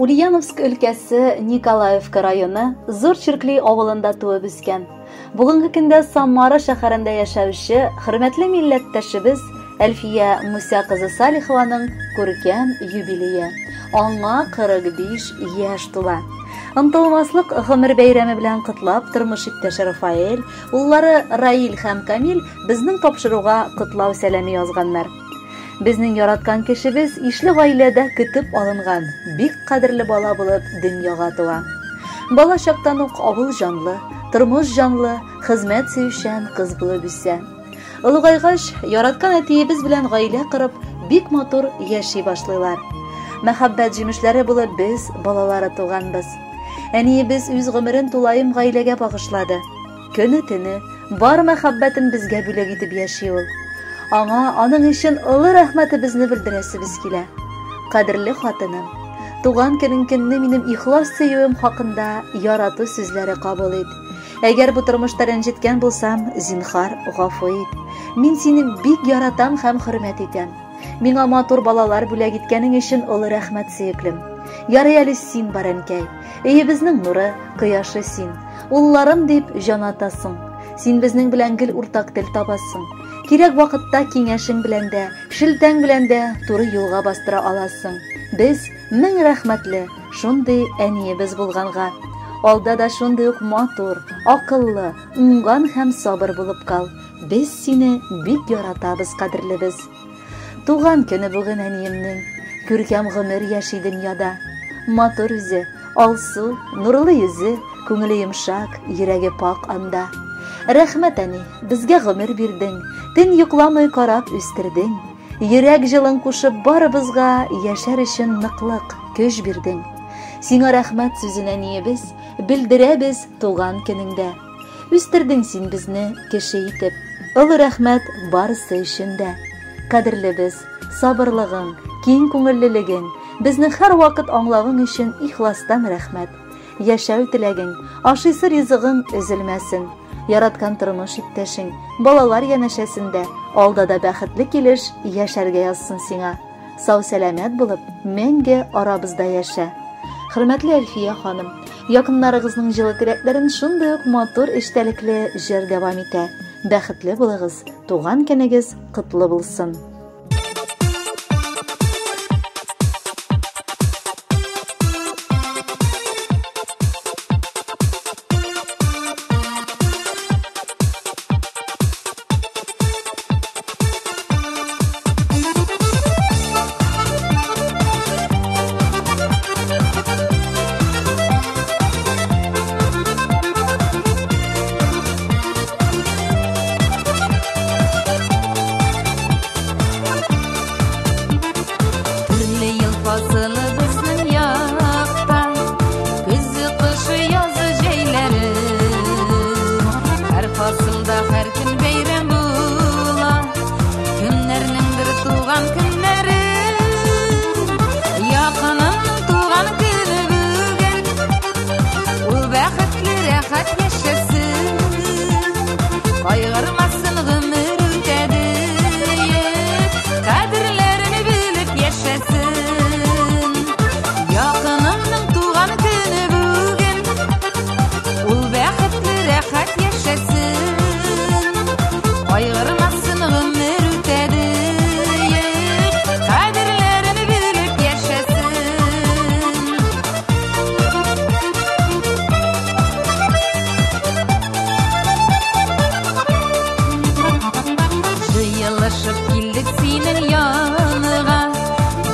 Ульяновск өлкәсе Николаевка районы Зур Чиркли авылында туып үскән. Бүгенге көндә Самара шәһәрендә яшәүче хөрмәтле милләттәшебез Әлфия Муса кызы Салихованың күркәм юбилее. Аңа 45 яшь тула. Онтылмаслык гомер бәйрәме белән котлап, тормыш иптәше Рафаэль, уллары Раил һәм Камил безнең тапшыруга котлау сәламе язганнар. Безнең яраткан кешебез ишле гаиләдә көтеп алынган, бик кадерле бала булып дөньяга туа. Бала чактан ук авыл җанлы, тормыш җанлы, хезмәт сөючән кыз булып үсә. Олыгайгач, яраткан әтиебез белән гаилә корып, бик матур яши башлыйлар. Мәхәббәт җимешләре булып без балалары туганбыз. Әниебез үз гомерен тулаем гаиләгә багышлады. Көне-төне бар мәхәббәтен безгә бүләк итеп яши ул. Аңа аның өчен олы рәхмәтебезне белдерәсебез килә. Кадерле хатыным, туган көнең көнне минем ихлас сөюем хакында ярату сүзләре кабул ит. Әгәр бу тормышта рәнҗеткән булсам, зинхар, гафу ит. Мин сине бик яратам һәм хөрмәт итәм. Миңа матур балалар бүләк иткәнең өчен олы рәхмәт, сөеклем. Ярый әле син бар, әнкәй. Өебезнең нуры, кояшы син. Улларым дип җан атасың. Син безнең белән гел уртак тел табасың. Кирәк вакытта киңәшең белән дә, шелтәң белән дә туры юлга бастыра аласың. Без мең рәхмәтле шундый әниебез булганга. Алда да шундый ук матур, акыллы, уңган һәм сабыр булып кал. Без сине бик яратабыз, кадерлебез. Туган көне бүген әниемнең. Күркәм гомер яши дөньяда. Матур үзе, алсу, нурлы йөзе, күңеле йомшак, йөрәге пак анда. Рәхмәт, әни, безгә гомер бирдең, төн йокламый карап үстердең. Йөрәк җылың кушып барыбызга яшәр өчен ныклык, көч бирдең. Сиңа рәхмәт сүзен әниебез белдерәбез туган көнеңдә. Үстердең син безне кеше итеп. Олы рәхмәт барысы өчен дә. Кадерлебез, сабырлыгың, киң күңеллелегең, безне һәрвакыт аңлавың өчен ихластан рәхмәт. Яшәү теләгең, ашыйсы ризыгың өзелмәсен. Яраткан тормыш иптәшең, балалар янәшәсендә алда да бәхетле килеш яшәргә язсын сиңа. Сау-сәламәт булып, мәңге арабызда яшә. Хөрмәтле Әлфия ханым, якыннарыгызның җылы теләкләрен шундый ук матур эчтәлекле җыр дәвам итә. Бәхетле булыгыз, туган көнегез котлы булсын. Төрле ел фасылы безнең якта, көзе, кышы, язы, җәйләре. Һәр фасылда һәр көн бәйрәм була, кемнәрнеңдер туган көннәре. Якынымның туган көне бүген, ул бәхетле, рәхәт яшәсен. Кайгырмасын гомер үтә диеп, кадерләрен белеп яшәсен. Якынымның туган көне бүген, ул бәхетле, рәхәт яшәсен. Кайгырмасын гомер үтә диеп, кадерләрен белеп яшәсен. Җыелышып килдек синең яныңа,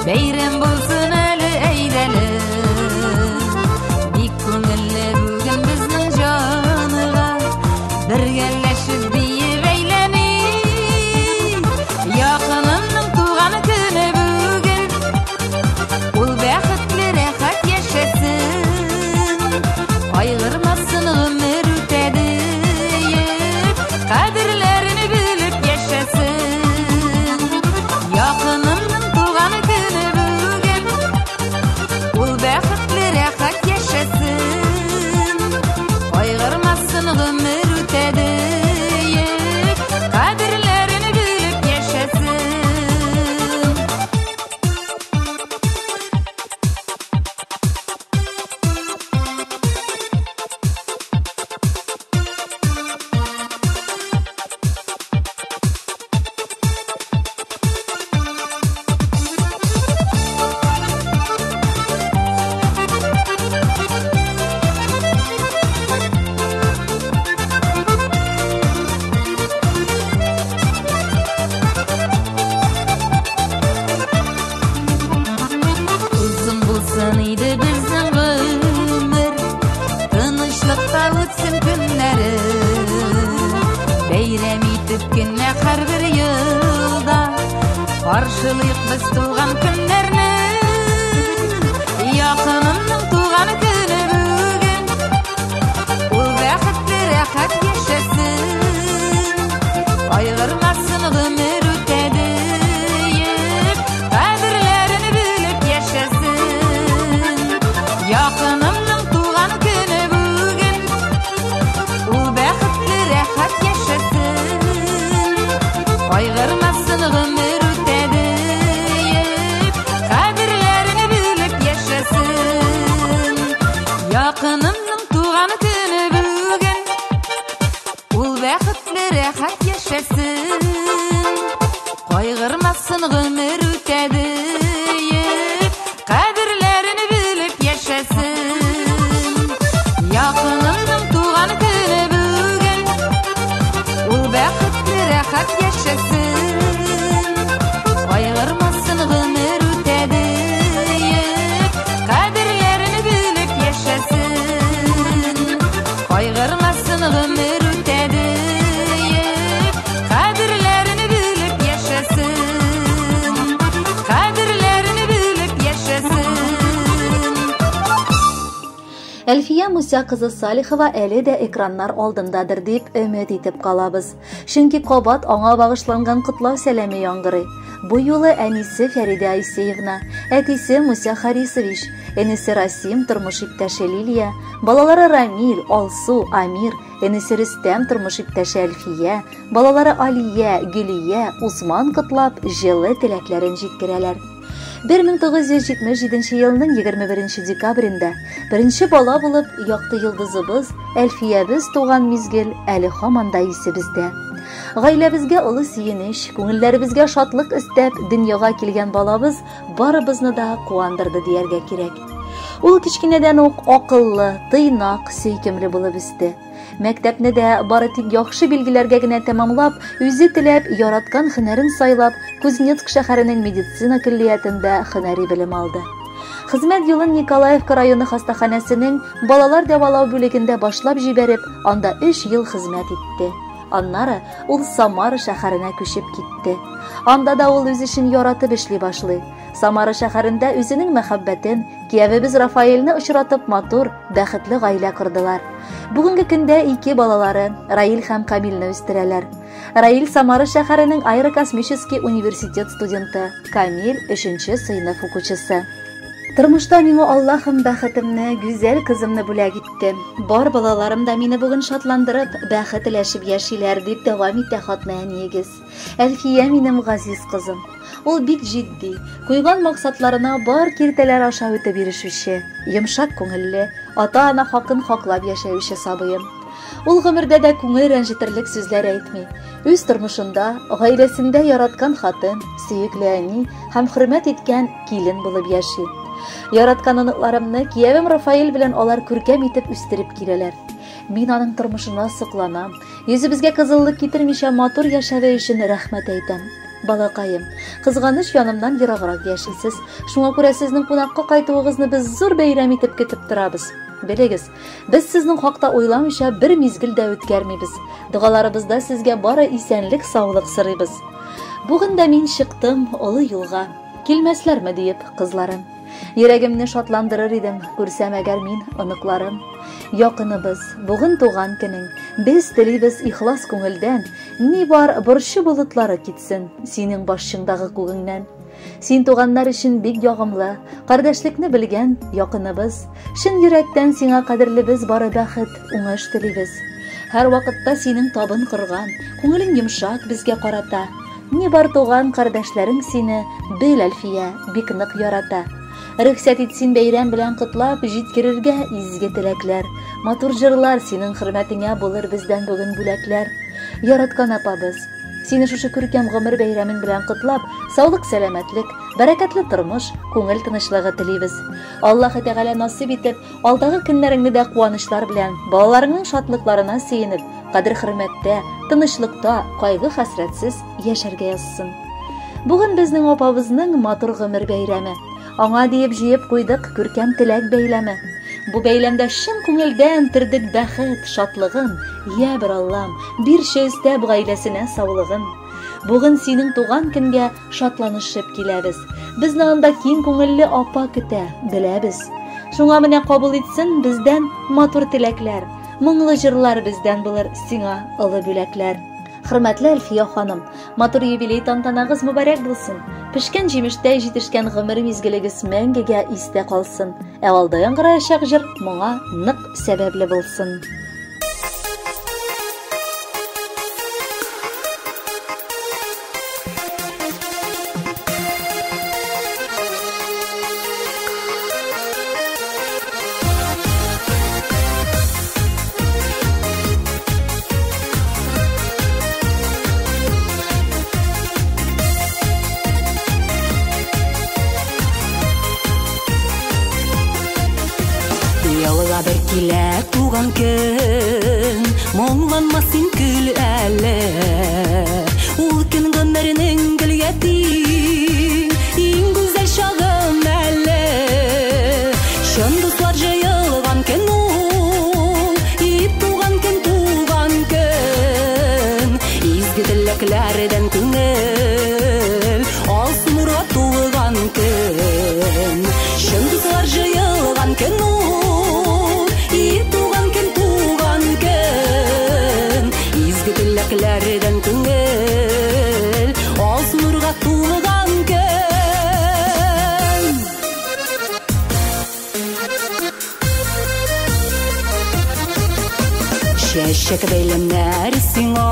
бәйрәм булсын әле, әйдәле. Бик күңелле бүген безнең җанга, бергәләшеп биеп әйләник. Якынымның туган көне бүген, ул бәхетле, рәхәт яшәсен. Кайгырмасын гомер үтә диеп, кадерләрен белеп яшәсен. Якынымның туган көне бүген, ул бәхетле, рәхәт яшәсен. Кайгырмасын гомер үтә диеп, Бәйрәм итеп кенә һәрбер елда Каршылыйк без туган көннәрне. Якынымның туган көне бүген, Ул бәхетле рәхәт яшәсен. Кайгырмасын гомер үтә диеп, Кадерләрен белеп яшәсен. Якынымның туган көне бүген, Ул бәхетле рәхәт яшәсен. Кайгырмасын гомер үтә диеп, Кадерләрен белеп яшәсен. Якынымның туган көне бүген, Ул бәхетле рәхәт яшәсен. Кайгырмасын гомер үтә диеп, Кадерләрен белеп яшәсен. Якынымның туган көне бүген, Ул бәхетле рәхәт яшәсен. Кайгырмасын гомер үтә диеп, Кадерләрен белеп яшәсен. Кайгырмасын гомер үтә диеп, Кадерләрен белеп яшәсен. Кадерләрен белеп яшәсен. Әлфия Муса кызы Салихова әле дә экраннар алдындадыр дип өмет итеп калабыз. Чөнки кабат аңа багышланган котлау сәламе яңгырый. Бу юлы әнисе Фәридә Айсеевна, әтисе Муса Харисович, энесе Расим, тормыш иптәше Лилия, балалары Рамил, Алсу, Амир, энесе Рөстәм, тормыш иптәше Әлфия, балалары Алия, Гөлия, Усман котлап, җылы теләкләрен җиткерәләр. 1977 елның 21 декабрендә беренче бала булып якты йолдызыбыз Әлфиябез туган мизгел әле һаман да исебездә. Гаиләбезгә олы сөенеч, күңелләребезгә шатлык өстәп дөньяга килгән балабыз барыбызны да куандырды дияргә кирәк. Ул кечкенәдән үк акыллы, тыйнак, сөйкемле булып үсте. Мәктәпне дә бары тик яхшы билгеләргә генә тәмамлап, үзе теләп, яраткан һөнәрен сайлап, Кузнецк шәһәренең медицина көллиятендә һөнәри белем алды. Хезмәт юлын Николаевка районы хастаханәсенең балалар дәвалау бүлегендә башлап җибәреп, анда 3 ел хезмәт итте. Аннары ул Самара шәһәренә күчеп китте. Анда да ул үз эшен яратып эшли башлый. Самара шәһәрендә үзенең мәхәббәтен, киявебез Рафаэльне очратып матур, бәхетле гаилә кордылар. Бүгенге көндә ике балалары Раил һәм Камилне үстерәләр. Раил Самара шәһәренең аэрокосмический университет студенты, Камил 3нче сыйныф укучысы. Тормышта миңа Аллаһым бәхетемне, гүзәл кызымны бүләк итте. Бар балаларым да мине бүген шатландырып, бәхет теләшеп яшиләр, дип дәвам итә хатны әниегез. Әлфия минем газиз кызым. Ул бик җитди, куйган максатларына бар киртәләр аша үтеп ирешүче, йомшак күңелле, ата-ана хакын хаклап яшәүче сабыем. Ул гомердә дә күңел рәнҗетерлек сүзләр әйтми. Үз тормышында, гаиләсендә яраткан хатын, сөекле әни һәм хөрмәт иткән килен булып яши. Яраткан оныкларымны киявем Рафаэль белән алар күркәм итеп үстереп киләләр. Мин аның тормышына сокланам. Йөзебезгә кызыллык китермичә матур яшәве өчен рәхмәт әйтәм. Балакаем, кызганыч янымнан ераграк яшисез. Шуңа күрә сезнең кунакка кайтуыгызны без зур бәйрәм итеп көтеп торабыз. Белегез, без сезнең хакта уйламыйча бер мизгел дә үткәрмибез. Догаларыбызда сезгә бары исәнлек, саулык сорыйбыз. Бүген дә мин чыктым олы юлга. Килмәсләрме диеп, кызларым. Йөрәгемне шатландырыр идем, күрсәм әгәр мин оныкларым. Якыныбыз, бүген туган көнең. Без телибез ихлас күңелдән, ни бар борчу болытлары китсен синең башыңдагы күгеңнән. Син туганнар өчен бик ягымлы, кардәшлекне белгән якыныбыз. Чын йөрәктән сиңа кадерлебез бары бәхет, уңыш телибез. Һәр вакытта синең табын корган, күңелең йомшак безгә карата. Ни бар туган кардәшләрең сине, бел, Әлфия, бик нык ярата. Рөхсәт ит син бәйрәм белән котлап, җиткерергә изге теләкләр. Матур җырлар синең хөрмәтеңә булыр бездән бүген бүләкләр. Яраткан апабыз, сине шушы күркәм гомер бәйрәмең белән котлап, саулык, сәламәтлек, бәрәкәтле тормыш, күңел тынычлыгы телибез. Аллаһ Тәгалә насыйп итеп, алдагы көннәреңне дә куанычлар белән, балаларыңның шатлыкларына сөенеп, кадер-хөрмәттә, тынычлыкта, кайгы-хәсрәтсез яшәргә язсын. Бүген безнең апабызның матур гомер бәйрәме. Аңа диеп җыеп куйдык күркәм теләк бәйләме. Бу бәйләмдә чын күңелдән тердек бәхет, шатлыгын. Я бер Аллам, бирче өстәп гаиләсенә саулыгын. Бүген синең туган көнгә шатланышып киләбез. Безне анда киң күңелле апа көтә, беләбез. Шуңа менә кабул итсен бездән матур теләкләр. Моңлы җырлар бездән булыр сиңа олы бүләкләр. Хөрмәтле Әлфия ханым, матур юбилей тантанагыз мөбарәк булсын. Пешкән җимештәй җитешкән гомер мизгелегез мәңгегә истә калсын. Ә алда яңгыраячак җыр моңа нык сәбәпле булсын. Ялга бер килә туган көн, моңланма син көл әле. Ул көн гомернең гөлгә тиң, иң гүзәл чагым әле. Чын дуслар җыелган көн ул, и туган көн, туган көн. Изге теләкләрдән күңел, алсу нурга тулган көн. Чын дуслар җыелган көн ул, и туган көн, туган көн. Изге теләкләрдән күңел, алсу нурга тулган көн. Чәчәк бәйләмнәр сиңа,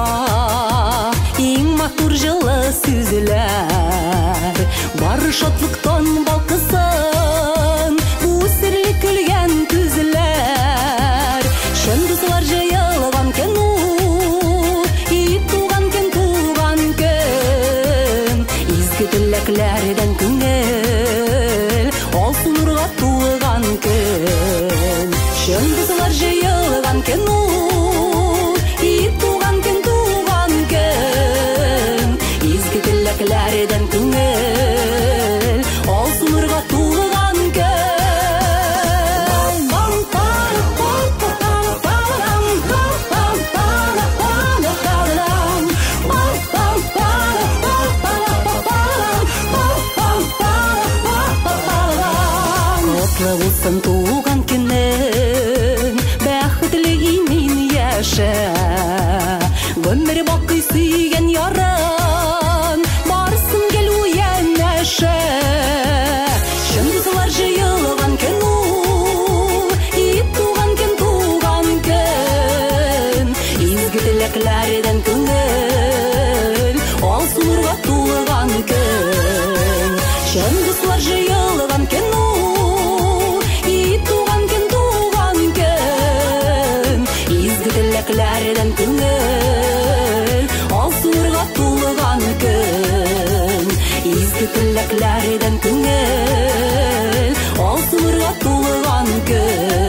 иң матур җылы сүзләр. Бар шатлыктан балкысын, бу серле көлгән күзләр. Чын дуслар җыелган көн ул, и туган көн, туган көн. Изге теләкләрдән күңел, алсу нурга тулган көн. Чын дуслар җыелган көн ул, и туган көн, туган көн. Изге теләкләрдән күңел, алсу нурга тулган көн. Котлы булсын туган көнең, бәхетле имин яшә. Гомер бакый сөйгән ярың, барсын гел янәшә. Чын дуслар җыелган көн ул, и туган көн, туган көн. Изге теләкләрдән күңел, алсу нурга тулган көн. Чын дуслар җыелган көн ул, и туган көн, туган көн. Изге теләкләрдән күңел, алсу нурга тулган көн. Изге теләкләрдән күңел, алсу нурга тулган көн.